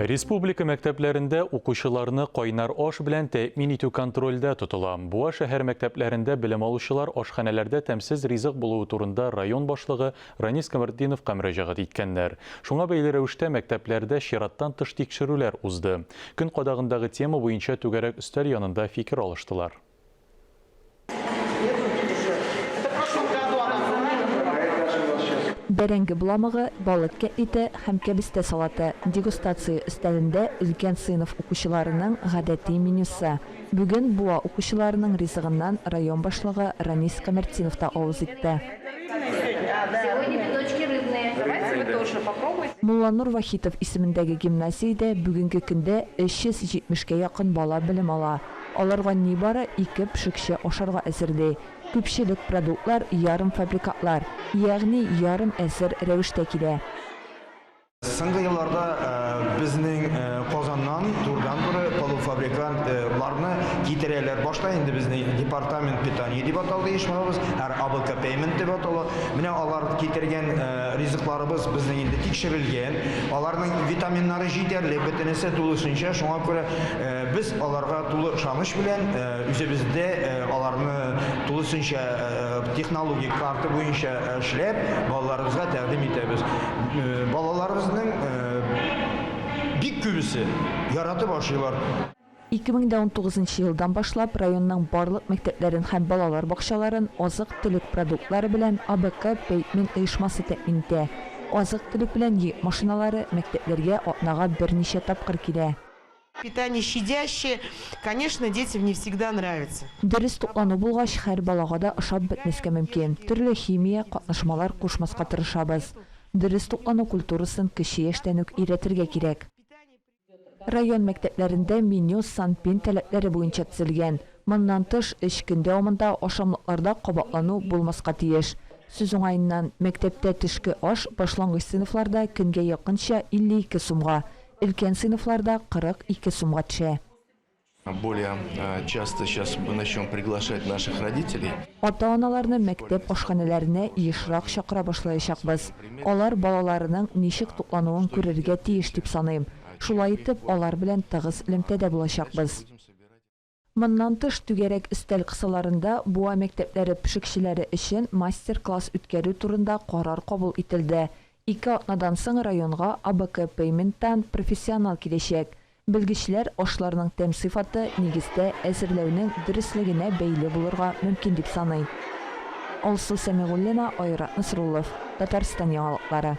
Республика мәктәпләрендә укучыларны кайнар аш белән тәэмин итү контрольдә тотыла. Буа шәһәр мәктәпләрендә белем алучылар ашханәләрдә тәмсез ризык булуы турында район башлыгы Ранис Камартдиновка мөрәҗәгать иткәннәр. Шуңа бәйле рәвештә мәктәпләрдә чираттан тыш тикшерүләр узды. Көн кадагындагы тема буенча түгәрәк өстәл янында фикер алыштылар. Бәрәңге боламыгы, балык кәтлите һәм кәбестә салаты, дегустация өстәлендә өлкән сыйныф укучыларының гадәти менюсы. Бүген Буа укучыларының ризыгыннан район башлыгы Ранис Камәртдинов та авыз итте. Мулланур Вахитов исемендәге гимназиядә бүгенге көндә 370 кә якын бала белем ала. Аларга нибары ике пешекче ашарга әзерли. Күпчелек продуктлар ярымфабрикатлар, ягъни ярым әзер рәвештә килә. Соңгы елларда безнең Казаннан турыдан-туры полуфабрикант ларны китерәләр. Башта инде безнең департамент питания дип аталды оешмабыз, хәзер АБК Payment дип атала. Менә алар китергән ризыкларыбыз безнең инде тикшерелгән. Аларның витаминнары җитәрлек, бөтенесе тулысынча. Шуңа күрә Без аларга тулы ышаныч белән үзебездә аларны тулысынча технологик карта буенча эшләп, балаларыбызга тәкъдим итәбез. Балаларыбызның бик күбесе яратып ашыйлар. 2019 нчы елдан башлап районның барлык мәктәпләрен һәм балалар бакчаларын азык-төлек продуктлары белән АБК Пейтмен оешмасы тәэмин итә. Азык-төлек белән йөк машиналары мәктәпләргә атнага берничә тапкыр килә. Питание щадящее, конечно, детям не всегда нравится. Дөрес туклану булгач, һәр балага да ошап бетмәскә мөмкин. Төрле химия, катнашмалар кушмаска тырышабыз. Дөрес туклану культурасын кече яшьтән үк өйрәтергә кирәк. Район мәктәпләрендә меню СанПин таләпләре буенча төзелгән. Моннан тыш, өч көн дәвамында ашамлыкларда кабатлану булмаска тиеш. Сүз уңаеннан, мәктәптә төшке аш башлангыч сыйныфларда көнгә якынча 52 сумга, Өлкән сыйныфларда 42 сумга төшә. Более часто сейчас мы начнем приглашать наших родителей. Ата-аналарны мәктәп ашханәләренә ешрак чакыра башлаячакбыз. Алар балаларының ничек туклануын күрергә тиеш дип саныйм. Шулай итеп, алар белән тыгыз элемтәдә булачакбыз. Моннан тыш, түгәрәк өстәл кысаларында Буа мәктәпләре пешекчеләре өчен мастер-класс үткәрү турында карар кабул ителде. Ике атнадан соң районга АБК-Пеймент тан профессионал киләчәк. Белгечләр ашларның тәм сыйфаты, нигездә, әзерләүнең дөреслегенә бәйле булырга мөмкин дип саный. Алсу Сәмигуллина, Айрат Насруллов, Татарстан яңалыклары.